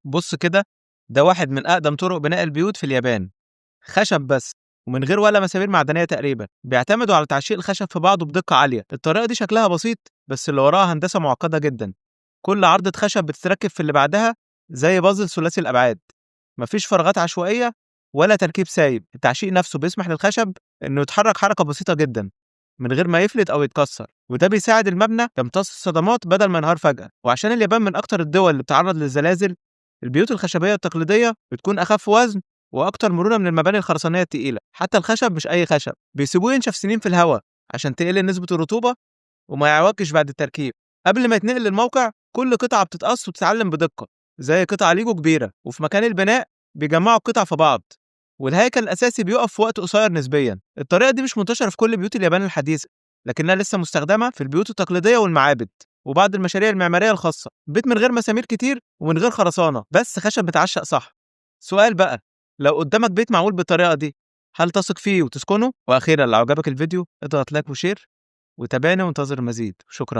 بص كده، ده واحد من أقدم طرق بناء البيوت في اليابان. خشب بس، ومن غير ولا مسامير معدنية تقريبا. بيعتمدوا على تعشيق الخشب في بعضه بدقة عالية. الطريقة دي شكلها بسيط، بس اللي وراها هندسة معقدة جدا. كل عرضة خشب بتتركب في اللي بعدها زي بازل ثلاثي الأبعاد. مفيش فراغات عشوائية ولا تركيب سايب. التعشيق نفسه بيسمح للخشب إنه يتحرك حركة بسيطة جدا من غير ما يفلت أو يتكسر، وده بيساعد المبنى يمتص الصدمات بدل ما ينهار فجأة. وعشان اليابان من أكتر الدول اللي بتتعرض للزلازل، البيوت الخشبية التقليدية بتكون أخف وزن وأكتر مرونة من المباني الخرسانية التقيلة. حتى الخشب مش أي خشب، بيسيبوه ينشف سنين في الهواء عشان تقل نسبة الرطوبة وما يعوجش بعد التركيب. قبل ما يتنقل للموقع، كل قطعة بتتقص وتتعلم بدقة زي قطع ليجو كبيرة، وفي مكان البناء بيجمعوا القطع في بعض، والهيكل الأساسي بيقف في وقت قصير نسبيا. الطريقة دي مش منتشرة في كل بيوت اليابان الحديثة، لكنها لسه مستخدمة في البيوت التقليدية والمعابد وبعض المشاريع المعمارية الخاصة. بيت من غير مسامير كتير ومن غير خرسانة، بس خشب متعشق صح. سؤال بقى، لو قدامك بيت معمول بالطريقة دي، هل تثق فيه وتسكنه؟ وأخيرا، لو عجبك الفيديو اضغط like و share وتابعني وانتظر المزيد. شكرا.